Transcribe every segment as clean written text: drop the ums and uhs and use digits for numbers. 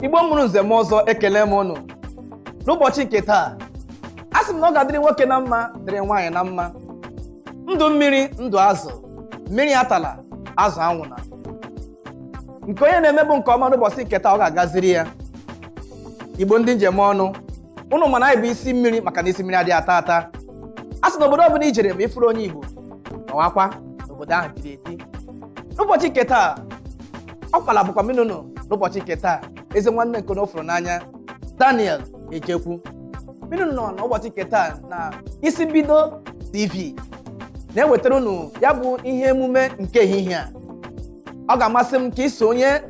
Igbo mụrụ nze m ọzọ, ekele m ụnụ n'ụbọchị nke taa. A sị m na ọ ga-adịrị nwoke na mma, dịrị nwaanyị na mma. Ndụ mmiri, ndụ azụ, mmiri atala, azụ anwụna. Nke onye na-emebu nke ọma n'ụbọchị nke taa, ọ ga-agaziri ya. Igbo ndị njem ọnụ, ụnụ mana anyị bụ isi mmiri, maka na isi mmiri adịghị ata ata. A sị na obodo ọbụla ijere ma ịfụrụ onye Igbo, nọwakwa n'obodo ahụ tiri eti. N'ụbọchị nke taa, ọ kwala bụkwa minụnụ. N'ụbọchị nke taa, eze nwanne nke ofụrụ n'anya, Daniel Ejekwu minụnụ nọ n'ụbọchị nke taa na Isi Mbido TV na-ewetara unu ya bụ ihe emume nke ehihie a. Ọ ga-amasị m ka ị sonye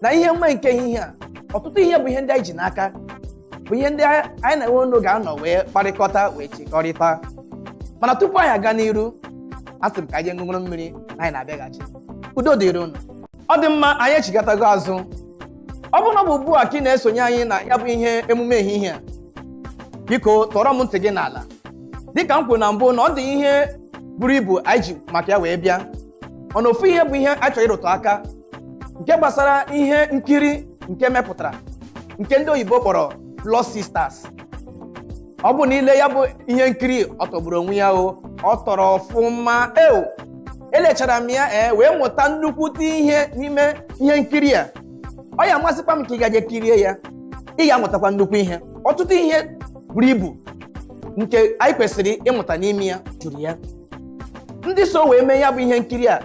na ihe emume nke ehihie a. Ọtụtụ ihe bụ ihe ndị anyị ji n'aka, bụ ihe ndị anyị na-enwe unu ga-anọ wee kparịkọta, wee chịkọrịta. Mana tupu anyị aga n'iru, a sị m ka anyị jee ṅụṅụrụ mmiri na anyị na-abịaghachi. Udo dịrị unu. Ọ dị mma, anyị echigatago azụ. Ọ bụrụ na ọ bụ ugbu a ka ị na-esonye anyị na ya bụ ihe emume ehihie a, biko tọrọ m ntị gị n'ala. Dịka m kwuru na mbụ, na ọ dị ihe buru ibu anyị ji maka ya wee bịa. Mana ofu ihe bụ ihe a chọrọ ịrụtụ aka, nke gbasara ihe nkiri nke mepụtara, nke ndị oyibo kpọrọ Blood Sisters. Ọ bụ na ile ya bụ ihe nkiri, ọ tọgburu onwe ya o, ọ tọrọ ọfụma eo. Elechara m ya, ee, wee mụta nnukwute ihe n'ime ihe nkiri a. Ọ ya amasịkwa m ka ị gaje kirie ya, ị ga-amụtakwa nnukwu ihe. Ọtụtụ ihe buru ibu nke anyị kwesịrị ịmụta n'ime ya juru ya. Ndị so wee mee ya bụ ihe nkiri a,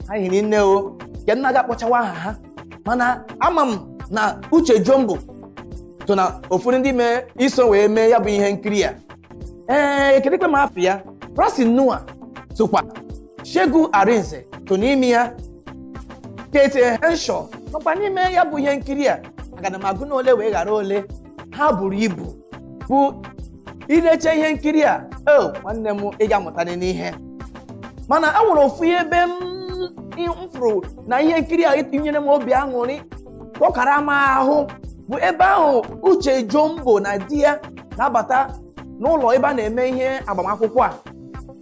ha hiri nne o, nke nna ga-akpọchawa aha ha, mana ama m na Uche Jombo so na ụfọdụ ndị mee iso wee mee ya bụ ihe nkiri a. Ee, kedụkwa m afọ ya, Francine Nua sokwa, Segun Arinze so n'ime ya, Kate Henshaw nọkwa n'ime ya bụ ihe nkiri a. Agana m agụ na ole wee ghara ole, ha buru ibu. Bụ ileche ihe nkiri a o, nwanne m, ị ga-amụta n'ihe. Mana e nwere ofu ihe ebe m fụrụ na ihe nkiri a tinyere m obi aṅụrị, kpọkara m ahụ, bụ ebe ahụ Uche Jombo na di ya na-abata n'ụlọ ebe a na-eme ihe agbamakwụkwọ a.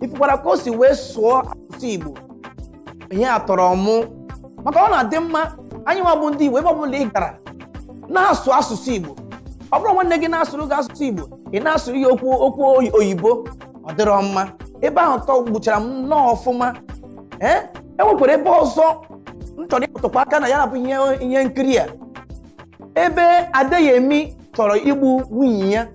Ifukwara ka o si wee sụọ asụsụ Igbo, ihe a tọrọ mụ, maka ọ na-adị mma anyị nwa bụ ndị Igbo, ebe ọbụla ị gara na-asụ asụsụ Igbo. Ọ bụrụ nwanne gị na-asụrụ gị asụsụ Igbo, ị na-asụrụ ya okwu oyibo, ọ dịrọ mma. Ebe ahụ tọ gbuchara m nnọọ ọfụma. Ee, e nwekwara ebe ọzọ m chọrọ ịkpụtụkwa aka na ya bụ ihe nkiri a, ebe Adeyemi chọrọ igbu nwunye ya.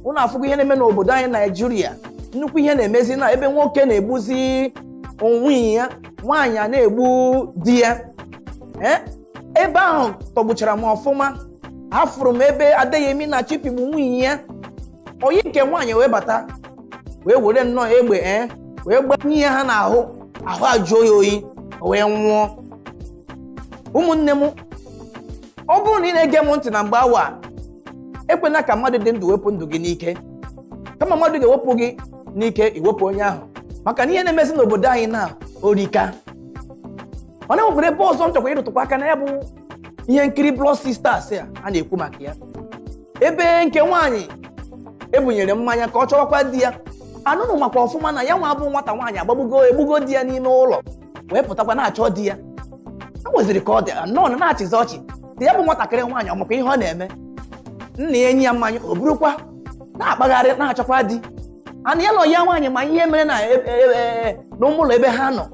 Ụnụ afụgo ihe na-eme n'obodo anyị Naijiria, nnukwu ihe na-emezi na ebe nwoke na-egbuzi nwunye ya, nwaanyị a na-egbu di ya. Ee, ebe ahụ tọgbuchara m ọfụma. Afụrụ m ebe Adeyemi na chipigbu nwunye ya, oyi nke nwaanyị wee bata, wee were nnọọ egbe, ee, wee gbanye ha n'ahụ, ahụ ajụọ ya oyi, o wee nwụọ. Ụmụnne m, ọ bụrụ na ị na-ege m ntị na mgbe awa a, ekwela ka mmadụ dị ndụ wepụ ndụ gị n'ike. Kama mmadụ ga-ewepụ gị n'ike, iwepụ onye ahụ, maka na ihe na-emezi n'obodo anyị na orika. Mana enwekwara ebe ọzọ m chọkwa ịrụtụkwa aka na ya bụ ihe nkiri Blood Sisters a na-ekwu maka ya, ebe nke nwaanyị ebunyere mmanya ka ọ chọwakwa di ya. Anụnụ makwa ọfụma na ya nwa bụ nwata nwaanyị agbagbugo egbugo di ya n'ime ụlọ, wee pụtakwa na-achọ di ya. A nweziri ka ọ dị nnọọ na na-achịzi ọchị dị ya bụ nwatakịrị nwaanyị. Ọ makwa ihe ọ na-eme? Nna ya enyi ya mmanya, o burukwa na-akpagharị na-achọkwa di. Ana ya na ya nwaanyị ma ihe mere na n'ụmụlọ ebe ha nọ,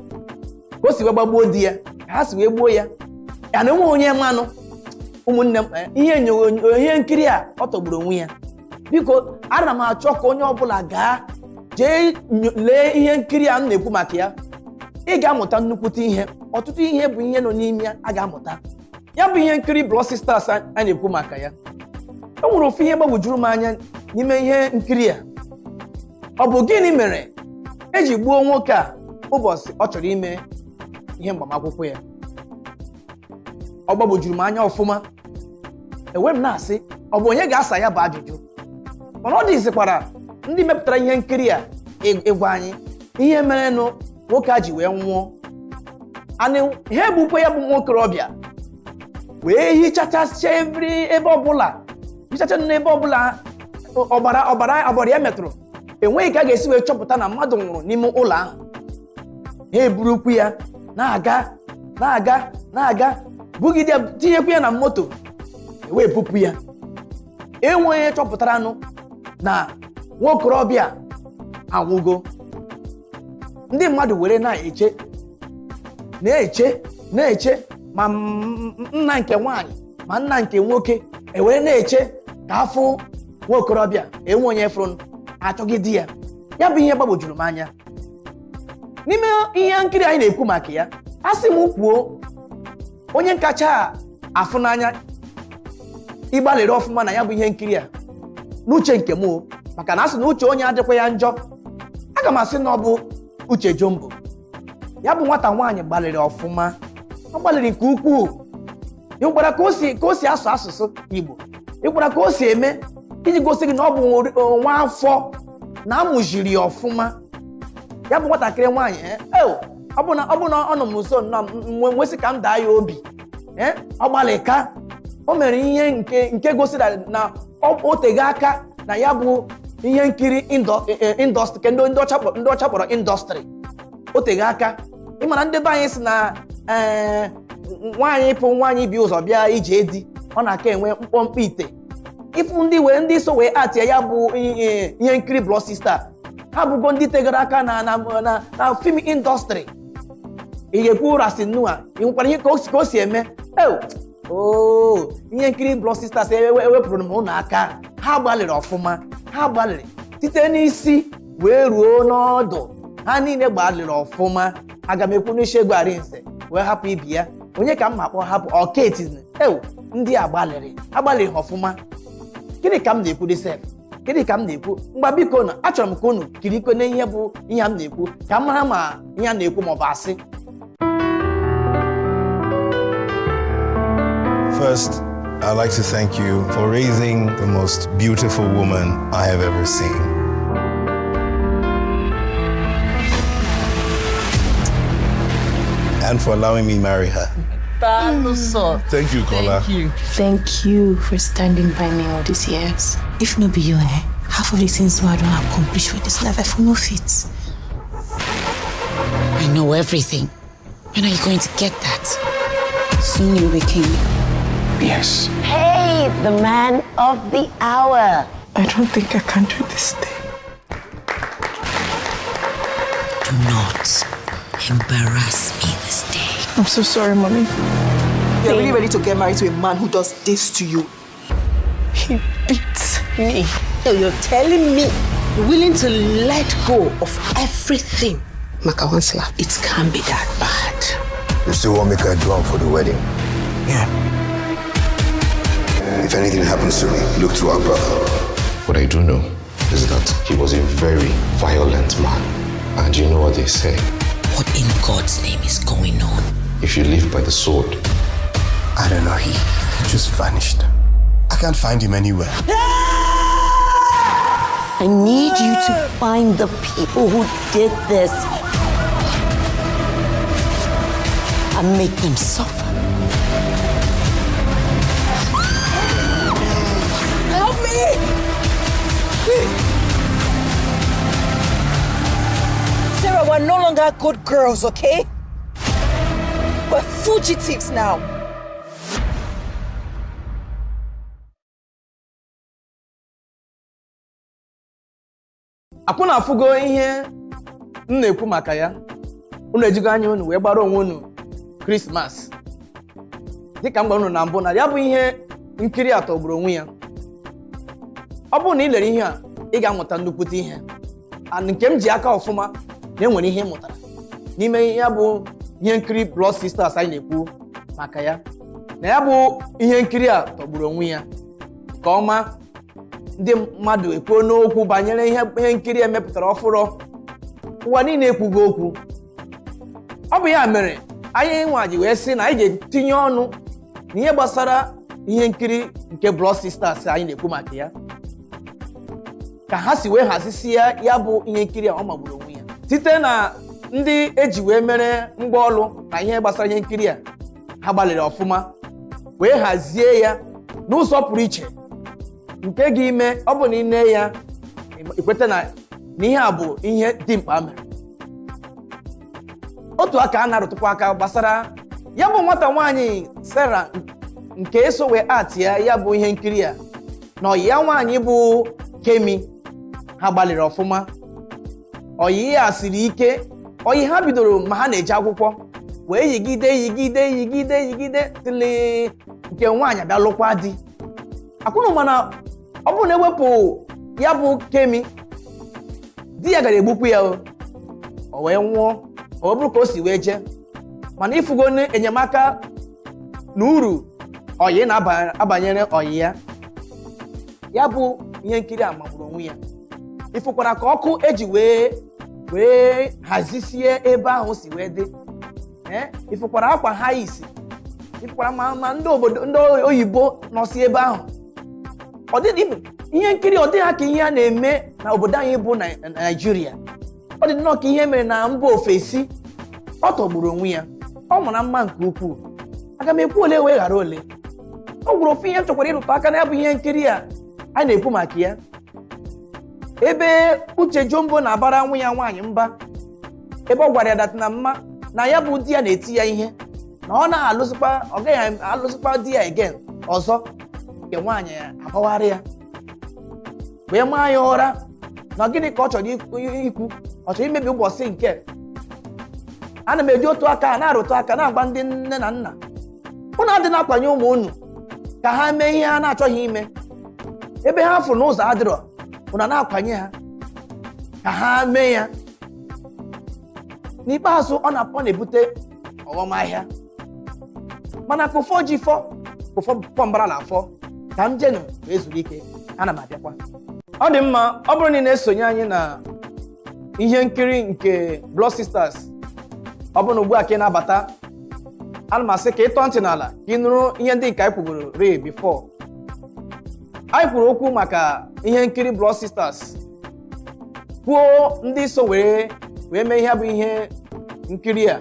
ka o si wee gbagbuo di ya, ka ha si wee gbuo ya, ya na enweghị onye mmanụ. Ụmụnne m, ihe nkiri a, ọ tọgburu onwe ya. Biko, ana m achọ ka onye ọbụla gaa jee lee ihe nkiri a m na-ekwu maka ya. Ị ga-amụta nnukwute ihe. Ọtụtụ ihe bụ ihe nọ n'ime ya a ga-amụta. Ya bụ ihe nkiri Blood Sisters a na-ekwu maka ya, e nwere ofu ihe gbagwojuru m anya n'ime ihe nkiri a. Ọ bụ gịnị mere eji gbuo nwoke a ụbọchị ọ chọrọ ime ihe mgbamakwụkwọ ya? Ọ gbagwojuru m anya ọfụma. Enwe m na-asị, ọ bụ onye ga-asa ya bụ ajụjụ? Mana ọ dịzikwara ndị mepụtara ihe nkiri a ịgwa anyị ihe merenụ nwoke a ji wee nwụọ. Anị ha egbukwa ya bụ nwokorobịa, wee hichachasịa ebe ọbụla, hichacha n'ebe ọbụla ọbara ya metụrụ. Enweghị ka a ga-esi wee chọpụta na mmadụ nwụrụ n'ime ụlọ ahụ. Ha eburukwu ya na-aga, na-aga, na-aga. Bugide ya, tinyekwu ya na moto, wee bupụ ya. Enwe onye chọpụtaranụ na nwokorobịa anwụgo. Ndị mmadụ were na-eche, na-eche, na-eche, ma nna nke nwaanyị ma nna nke nwoke ewere na-eche ka afụ nwokorobịa. Enwe onye fụrụ, achọghị di ya. Ya bụ ihe gbagwojuru m anya n'ime ihe nkiri anyị na-ekwu maka ya. A sị m kwuo, onye kacha afụ n'anya ịgbalịrị ọfụma na ya bụ ihe nkiri a, n'uche nke m o, maka na a sị na uche onye adịkwa ya njọ, aga m asị na ọ bụ Uche Jombo. Ya bụ nwata nwaanyị gbalịrị ọfụma, ọ gbalịrị nke ukwuu. Ịgwara ka o si asụ asụsụ Igbo, ịgwara ka o si eme iji gosi gị na ọ bụ nwa afọ na amụziri ya ọfụma. Ya bụ nwatakịrị nwaanyị, ọ bụ na ọ nọ m nso nnọọ, m nwesị ka m daa ya obi. Ọ gbalị ka o mere ihe nke gosiri na o tego aka na ya bụ ihe nkiri industry, nke ndị ọcha kpọrọ industry. O tego aka. Ịmara ndị be anyị si na ee, nwaanyị pụ, nwaanyị bi ụzọ bịa ije di, ọ na-aka enwe mkpọmkpọ ite. Ịfụ ndị wee ndị so wee atịa ya bụ ihe nkiri Blood Sister, ha bụgo ndị tegara aka na film industry. Ị ga-ekwu Rasi Nua, ị nwekwara ihe ka o si eme. Oo, ihe nkiri Blood Sisters ewepụrụ m ụlọ aka. Ha gbalịrị ọfụma, ha gbalịrị site n'isi wee ruo n'ọdụ. Ha niile gbalịrị ọfụma. Aga m ekwu n'isi Ego Arinze wee hapụ ibi ya, onye ka m ma akpọ hapụ ọketi ewu. Ndị a gbalịrị, agbalịrị ha ọfụma. Gịnị ka m na-ekwu dị sef? Gịnị ka m na-ekwu? Mgba, biko, na achọrọ m ka unu kirikwe na ihe bụ ihe m na-ekwu, ka m mara ma ihe a na-ekwu ma ọ bụ asị. First, I'd like to thank you for raising the most beautiful woman I have ever seen. And for allowing me marry her. Thank you, Kola. Thank you. Thank you for standing by me all these years. If no be you, eh, half of the things wey I don accomplish for this life, I for no fit. I know everything. When are you going to get that? Soon you'll be king. Yes. Hey, the man of the hour. I don't think I can do this thing. Do not embarrass me this day. I'm so sorry, Mommy. You're really ready to get married to a man who does this to you? He beats me. So you're telling me you're willing to let go of everything? Maka one slap. It can't be that bad. You still want me to do for the wedding? Yeah. If anything happens to me, look to our brother. What I do know is that he was a very violent man. And you know what they say? What in God's name is going on? If you live by the sword, I don't know. He just vanished. I can't find him anywhere. I need you to find the people who did this and make them suffer. Help me! Sarah, we're no longer good girls, okay? We're fugitives now. Akwụ na afụgo ihe m na-ekwu maka ya. Unu ejigo anya unu wee gbara onwe unu Krismas. Dịka m gwara unu na mbụ, na ya bụ ihe nkiri a tọgburu onwe ya. Ọ bụrụ na ị lere ihe a, ị ga-amụta nnukwute ihe, and nke m ji aka ọfụma na enwere ihe ị mụtara n'ime ya bụ ihe nkiri Blood Sisters anyị na-ekwu maka ya. Na ya bụ ihe nkiri a tọgburu onwe ya nke ọma. Ndị mmadụ ekwuo n'okwu banyere ihe nkiri emepụtara ọfụrụ, ụwa niile ekwugo okwu. Ọ bụ ya mere anyị nwa ji wee sị na anyị ga-etinye ọnụ n'ihe gbasara ihe nkiri nke Blood Sisters anyị na-ekwu maka ya, ka ha si wee hazisie ya bụ ihe nkiri a. Ọ magburu onwe ya, site na ndị eji wee mere ngwaọrụ na ihe gbasara ihe nkiri a. Ha gbalịrị ọfụma wee hazie ya n'ụzọ pụrụ iche nke ga-ime ọ bụ na ị nee ya, ikweta na ihe a bụ ihe dị mkpa mere. Otu aka a na-arụtụkwa aka gbasara Ya bụ nwata nwaanyị Sarah nke eso wee act ya, ya bụ ihe nkiri a na ọyị ya nwaanyị bụ Kemi, ha gbalịrị ọfụma. Ọyị ya siri ike. Ọyị ha bidoro ma ha na-eje akwụkwọ wee yigide yigide yigide yigide tili nke nwaanyị abịa lụkwa di akwụnụ. Mana ọ bụrụ na ewepụ ya bụ Kemi, di ya gara egbukwu ya. O wee nwụọ, o wee bụrụ ka o si wee jee. Mana ịfụgo enyemaka na uru ọyị na-abanyere ọyị ya. Ya bụ ihe nkiri a magburu onwe ya. Ịfụkwara ka ọkụ eji wee wee hazisie ebe ahụ si wee dị. Ee, ịfụkwara akwa ha isi, ịfụkwara ma ndị obodo ndị oyibo nọsi ebe ahụ. Ọ dịghị ihe nkiri, ọ dịghị ka ihe a na-eme na obodo anyị bụ Naijiria. Ọ dị nnọọ ka ihe mere na mba ofesi. Ọ tọgburu onwe ya, ọ mara mma nke ukwuu. Aga m ekwu ole wee ghara ole. Ọ gwụrụ ofu ihe m chọkwara ịrụtụ aka na ya bụ ihe nkiri a a na-ekwu maka ya, ebe Uche Jombo na-abara nwa ya nwaanyị mba, ebe ọ gwara ya that na mma na ya bụ di ya na-eti ya ihe, na ọ na-alụzikwa, ọ gaghị alụzikwa di ya again ọzọ. Nke nwaanyị abawara ya wee maa ya ụra na gịnị ka ọ chọrọ ikwu, ọ chọrọ imebi ụbọchị nke. Ana m eji otu aka na-arụtụ aka na-agba ndị nne na nna, unu adị na-akwanye ụmụ unu ka ha mee ihe ha na-achọghị ime. Ebe ha fụrụ n'ụzọ adịrọ, unu na-akwanye ha ka ha mee ya. N'ikpeazụ, ọ na-ebute ọghọm ahịa. Mana ka ụfọ ji fọ, ka ụfọ fọ mbara na afọ, ka m jenu wee zuru ike, ana m abịakwa. Ọ dị mma. Ọ bụrụ na ị na-esonye anyị na ihe nkiri nke Blood Sisters, ọ bụrụ na ugbu a ka ị na-abata, ana m asị ka ị tọọ ntị n'ala ka ị nụrụ ihe ndị nke anyị kwugoro ree before. Anyị kwuru okwu maka ihe nkiri Blood Sisters, kwuo ndị so wee wee mee ihe bụ ihe nkiri a.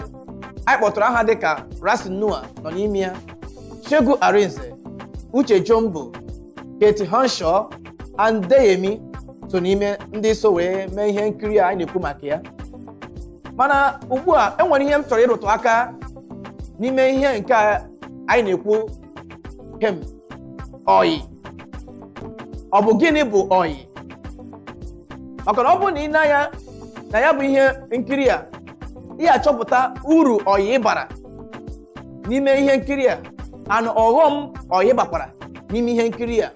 Anyị kpọtụrụ aha dịka Rasin Noah nọ n'ime ya, Segun Arinze, Uche Jombo, Katie Henshaw and Deyemi so n'ime ndị so wee mee ihe nkiri a anyị na-ekwu maka ya. Mana ugbu a, enwere ihe m chọrọ ịrụtụ aka n'ime ihe nke a anyị na-ekwu kem ọyị. Ọ bụ gịnị bụ ọyị? Maka na ọ bụrụ na ị na-anya na ya bụ ihe nkiri a, ị achọpụta uru ọyị bara n'ime ihe nkiri a ana ọghọm ọyị bakwara n'ime ihe nkiri a.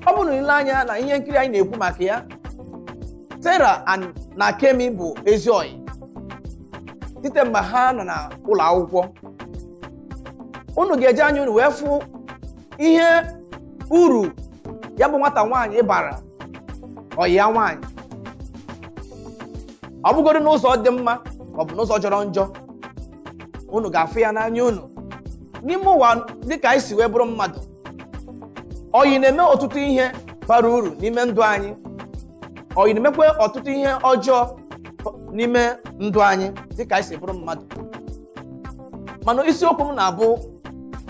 Ọ bụrụ na ile anya na ihe nkiri anyị na-ekwu maka ya, Sarah and na Kemi bụ ezi ọyị site mgbe ha nọ na ụlọ akwụkwọ. Unu ga-eji anya unu wee fụ ihe uru ya bụ nwata nwaanyị bara ọyị ya nwaanyị, ọ bụgodu n'ụzọ dị mma ma ọ bụ n'ụzọ jọrọ njọ. Unu ga-afụ ya n'anya unu. N'ime ụwa, dịka anyị si wee bụrụ mmadụ, ọyị na-eme ọtụtụ ihe bara uru n'ime ndụ anyị, ọyị na-emekwa ọtụtụ ihe ọjọọ n'ime ndụ anyị dịka anyị si bụrụ mmadụ. Mana isiokwu m na-abụ,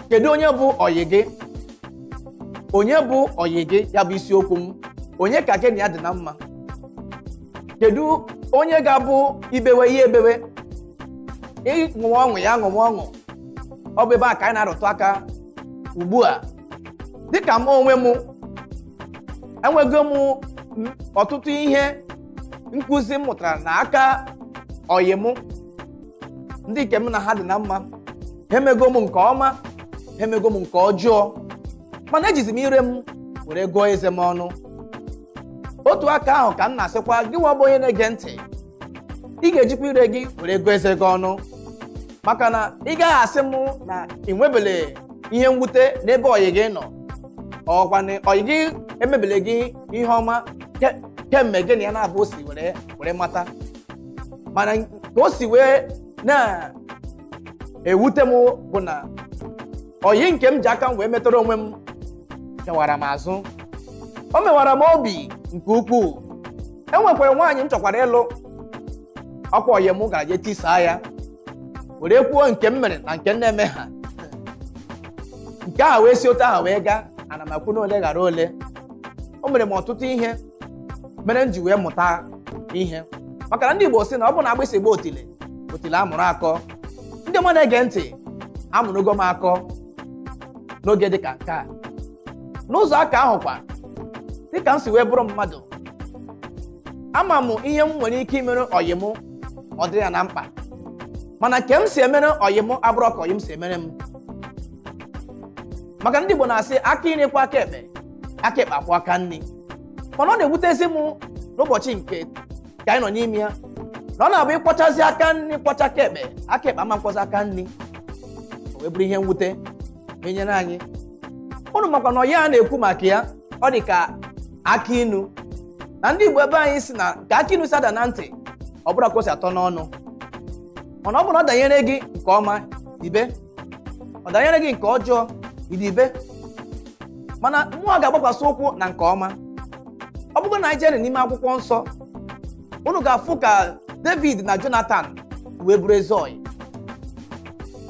kedu onye bụ ọyị gị? Onye bụ ọyị gị? Ya bụ isiokwu m. Onye ka gị na ya dị na mma? Kedu onye ga-abụ ibewe ihe ebewe, ịṅụwa ọṅụ ya aṅụwa ọṅụ? Ọ bụ ebe a ka anyị na-arụtụ aka ugbu a. Dịka m onwe m, enwego m ọtụtụ ihe nkụzi m mụtara n'aka ọyị m, ndị nke m na ha dị na mma. Ha emego m nke ọma, ha emego m nke ọjọọ, mana ejizi m ire m were gụọ eze m ọnụ. Otu aka ahụ ka m na-asịkwa gị nwa bụ onye na-ege ntị, ị ga-ejikwa ire gị were gụọ eze gị ọnụ, maka na ị gaghị asị m na ị nwebele ihe mwute n'ebe ọyị gị nọ, ọkwanụ ọyị gị emebele gị ihe ọma kemgbe gị na ya na-abụ o si were were mata. Mana ka o si wee na-ewute m bụ na ọyị nke m ji aka m wee metụrụ onwe m kewara m azụ, o mewara m obi nke ukwuu. E nwekwara nwaanyị m chọkwara ịlụ, ọkwa ọyị m gara je tisaa ya were kwuo nke m mere na nke m na-eme ha. Nke ahụ wee si otu ahụ wee gaa. Ana m akwu na ole ghara ole, o mere m ọtụtụ ihe mere m ji wee mụta ihe, maka na ndị Igbo sị na ọ bụ na agbịsị gba otile, otile amụrụ akọ. Ndị Ọma na-ege ntị, amụrụgo m akọ n'oge dịka nke a. N'ụzọ aka ahụ kwa, dịka m si wee bụrụ mmadụ, ama m ihe m nwere ike imere ọyị m ọ dịrị ya na mkpa, mana ke m si emere ọyị m abụrọ ka ọyị m si emere m. Maka ndị Igbo na-asị aka nri kwa aka ekpe, aka ekpe akwọ aka nri. Mana ọ na-ewutezi m n'ụbọchị nke ka anyị nọ n'ime ya na ọ na-abụ ịkpọchazi aka nri kpọcha aka ekpe, aka ekpe ama mkpọzi aka nri. O wee bụrụ ihe mwute menyere anyị. Unu makwa na ọya a na-ekwu maka ya ọ dị ka aka inu, na ndị Igbo ebe anyị si na ka aka inu si ada na ntị, ọ bụrụ ka o si atọ n'ọnụ. Mana ọ bụrụ na ọ danyere gị nke ọma, ibe ọ danyere gị nke ọjọọ, idibe. Mana mmụọ ga-agbakwasị ụkwụ na nke ọma. Ọ bụrụ na anyị jere n'ime akwụkwọ nsọ, unu ga-afụ ka David na Jonathan wee bụrụ ezi ọyị.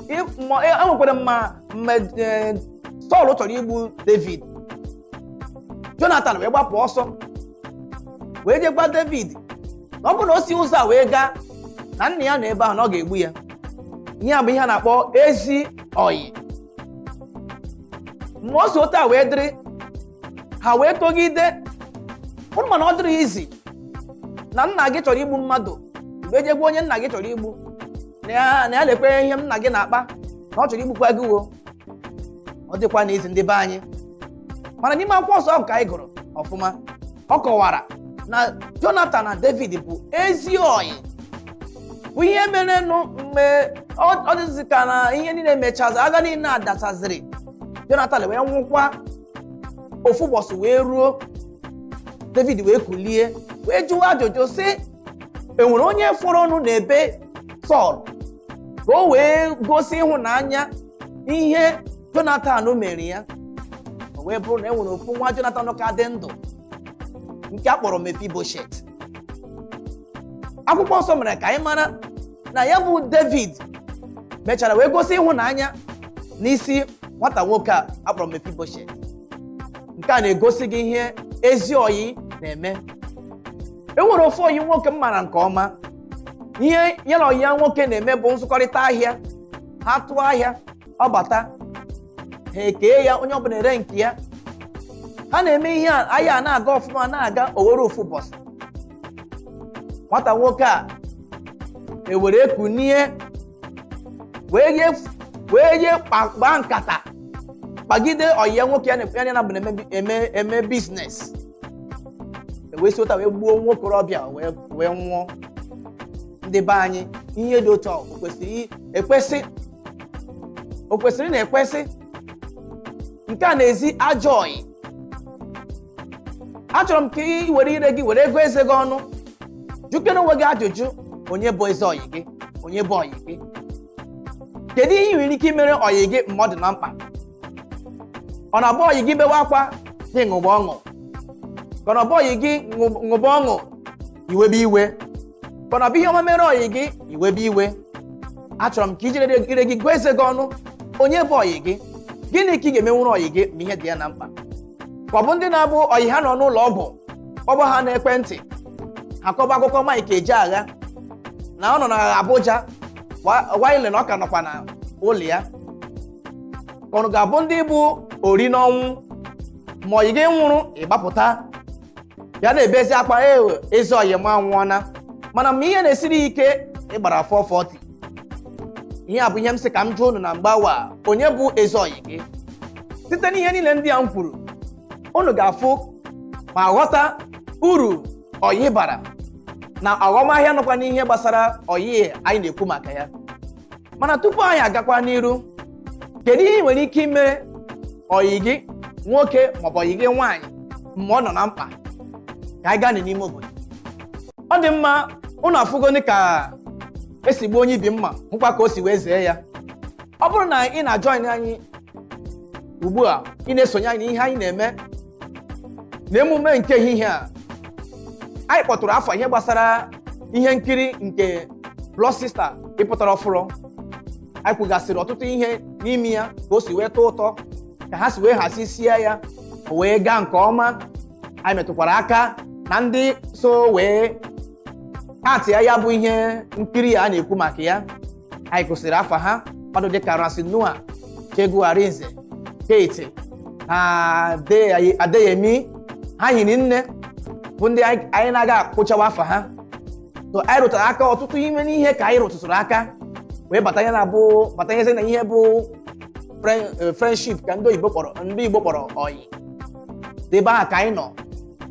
E nwekwara mma mgbe Sọl chọrọ igbu David, Jonathan wee gbapụ ọsọ wee jee gwa David na ọ bụrụ na o si ụzọ a wee gaa, na nna ya nọ ebe ahụ, na ọ ga-egbu ya. Ihe a bụ ihe a na-akpọ ezi ọyị. Mgbe o si otu a wee dịrị, ha wee togide. Ụnụ mana ọ dịrị izi na nna gị chọrọ igbu mmadụ, wee jee gwa onye nna gị chọrọ igbu na ya lekwe ihe nna gị na-akpa, na ọ chọrọ igbukwa gị. Wo ọ dịkwa n'izi ndị be anyị. Mana n'ime akwụkwọ nsọ ahụ ka anyị gụrụ ọfụma, ọ kọwara na Jonathan na David bụ ezi ọyị, bụ ihe merenụ mgbe ọ dịzị ka na ihe niile mechazi, agha niile adachaziri, Jonathan wee nwụkwa. Ofu ụbọchị wee ruo, David wee kulie wee jụwa ajụjụ sị, enwere onye fọrọ ọnụ n'ebe Sọl ka o wee gosi ịhụnanya ihe Jonathan mere ya? O wee bụrụ na e nwere ofu nwa Jonathan ka dị ndụ nke a kpọrọ Mefiboshet. Akwụkwọ nsọ mere ka anyị mara na ya bụ David mechara wee gosi ịhụnanya n'isi nwata nwoke a akpọrọ Mefiboshet. Nke a na-egosi gị ihe ezi ọyị na-eme. E nwere ofu ọyị nwoke m mara nke ọma. Ihe ya na ọyị ya nwoke na-eme bụ nzụkọrịta ahịa. Ha tụọ ahịa, ọ bata, ha ekee ya, onye ọbụla ere nke ya. Ha na-eme ihe a, ahịa a na-aga ọfụma, na-aga. Owere ofu ụbọchị, nwata nwoke a ewere ekunie wee ye kpaa nkata kpagide ọyị ya nwoke ya na bụ eme biznes. Ewee si ụta wee gbuo nwokorobịa wee nwụọ. Ndị be anyị, ihe dị otu a o kwesịrị na ekwesị. Nke a na-ezi ajọ ọyị. Achọrọ m ka ị were ire gị were ego eze gị ọnụ jụkere onwe gị ajụjụ: onye bụ eze ọyị gị? Onye bụ ọyị gị? Kedu ihe ị nwere ike imere ọyị gị mgbe ọ dị na mkpa? Ọ na-abụ ọyị gị bewe akwa, gị ṅụba ọṅụ? Ka ọ na-abụ ọyị gị ṅụba ọṅụ, iwebe iwe? Ka ọ na-abụ ihe ọma mere ọyị gị, iwebe iwe? Achọrọ m ka ijiri ire gị gụọ eze gị ọnụ: onye bụ ọyị gị? Gịnị ka ị ga-emenwuru ọyị gị ma ihe dị ya na mkpa? Ka ọ bụ ndị na-abụ ọyị ha nọ n'ụlọ ọgwụ, kpọba ha n'ekwentị, ha kọba akụkọ Mike Ejeagha na ọ nọ na Abuja, waile na ọ ka nọkwa na ụlọ ya. Ka ọ ga-abụ ndị bụ ori n'ọnwụ, ma ọyị gị nwụrụ, ịgbapụta bịa na-ebezi akwa, ewe ezi ọyị m anwụọna. Mana mgbe ihe na-esiri ike, ịgbara 440. Ihe a bụ ihe m sị ka m jụọ unu na mgbawa: onye bụ ezi ọyị gị? Site n'ihe niile ndị a m kwuru, unu ga-afụ ma ghọta uru ọyị bara na ọghọmahịa nọkwa n'ihe gbasara ọyị anyị na-ekwu maka ya. Mana tupu anyị agakwa n'iru, kedu ihe ị nwere ike ime ọyị gị nwoke maọbụ ọyị gị nwaanyị mgbe ọ nọ na mkpa? Ka anyị gaa n'ime obodo. Ọ dị mma, unu afụgoni ka esi gbuo onye ibi mma, hụkwa ka o si wee zee ya. Ọ bụrụ na ị na-ajọin anyị ugbu a, ị na-esonye anyị n'ihe anyị na-eme n'emume nke ehihie a, anyị kpọtụrụ afọ ihe gbasara ihe nkiri nke Blood Sister ịpụtara ọfụrụ. Anyị kwugasịrị ọtụtụ ihe n'ime ya, ka o si wee tọọ ụtọ, ka ha si wee hazisie ya o wee gaa nke ọma. Anyị metụkwara aka na ndị so wee atị ya, ya bụ ihe nkiri a na-ekwu maka ya. Anyị gụsịrị afa ha, mmadụ dịka Ramsey Nouah, Chegu Arinze, Kate na Adeyemi, ha hiri nne bụ ndị anyị na-aga akpụchawa afa ha. So anyị rụtara aka ọtụtụ ime n'ihe ka anyị rụtụtụrụ aka wee bata ihe na-abụ bata ihe na ihe bụ friendship ka ndị oyibo kpọrọ, ndị Igbo kpọrọ ọyị. Ebe ahụ ka anyị nọ,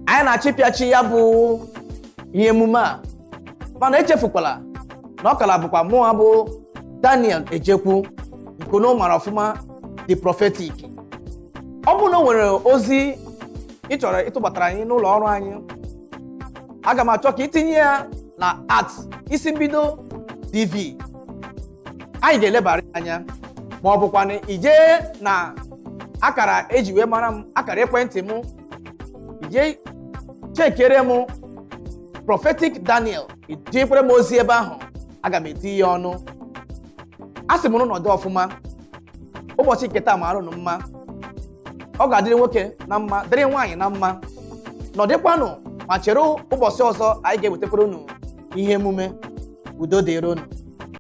anyị na-achịpịachi ya bụ ihe emume a, mana echefukwala na ọ kala bụkwa mụnwa bụ Daniel Ejekwu nke unu mara ọfụma, the prophetic. Ọ bụrụ na o nwere ozi ị chọrọ ịtụbatara anyị n'ụlọ ọrụ anyị, aga m achọ ka itinye ya na @isimbidotv. Anyị ga-elebara anya, ma ọ bụkwanụ ijee na akara eji wee mara m, akara ekwentị m, ijee chekere m Prophetic Daniel, itinyekwere m ozi ebe ahụ, aga m eti ya ọnụ. A sị m nọdụ ọfụma ụbọchị nke taa mara unu mma. Ọ ga-adịrị nwoke na mma, dịrị nwaanyị na mma. Nọdịkwanụ ma chere ụbọchị ọzọ anyị ga-ewetakwara unu ihe emume. Udo dịrị unu.